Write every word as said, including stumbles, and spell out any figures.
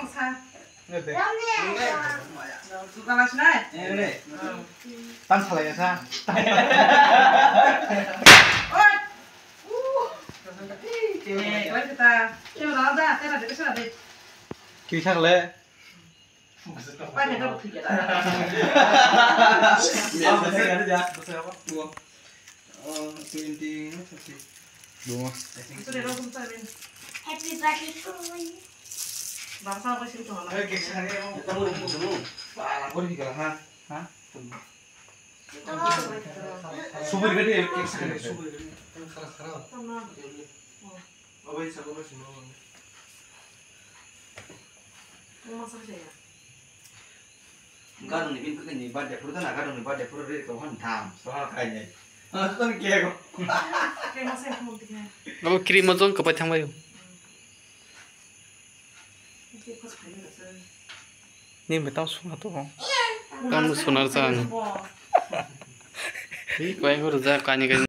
Sa. Nge de. Jugalas nai. Nge de. Tam salai sa. Oi. Uh. Eh, kau kita. Kau dah, dah, dah, dah, dah. Kiri sakle. Pakai dah, kiri dah. Biasa sih ada ya. Biasa apa? Dua. Eh, twenty, thirty. Dua. Itu dia langsung cari. Happy birthday to you. Bangsa apa sih itu? Eh, cake sehari apa? Kita mau dulu. Wah, lapor di ha. Ha? Subur gede, cake sehari, subur gede. Yang keras-keras. Apa yang sama sih mau? Gadong ni bin ni birthday photo na, gadong ni birthday photo re ko hon tham, so ha kai nei. Ha kon ke ko. Abo cream mo jong kapai thang bayo. Ni betau suna to. Kam sunar chan. Hi kwai hor ja kani kani.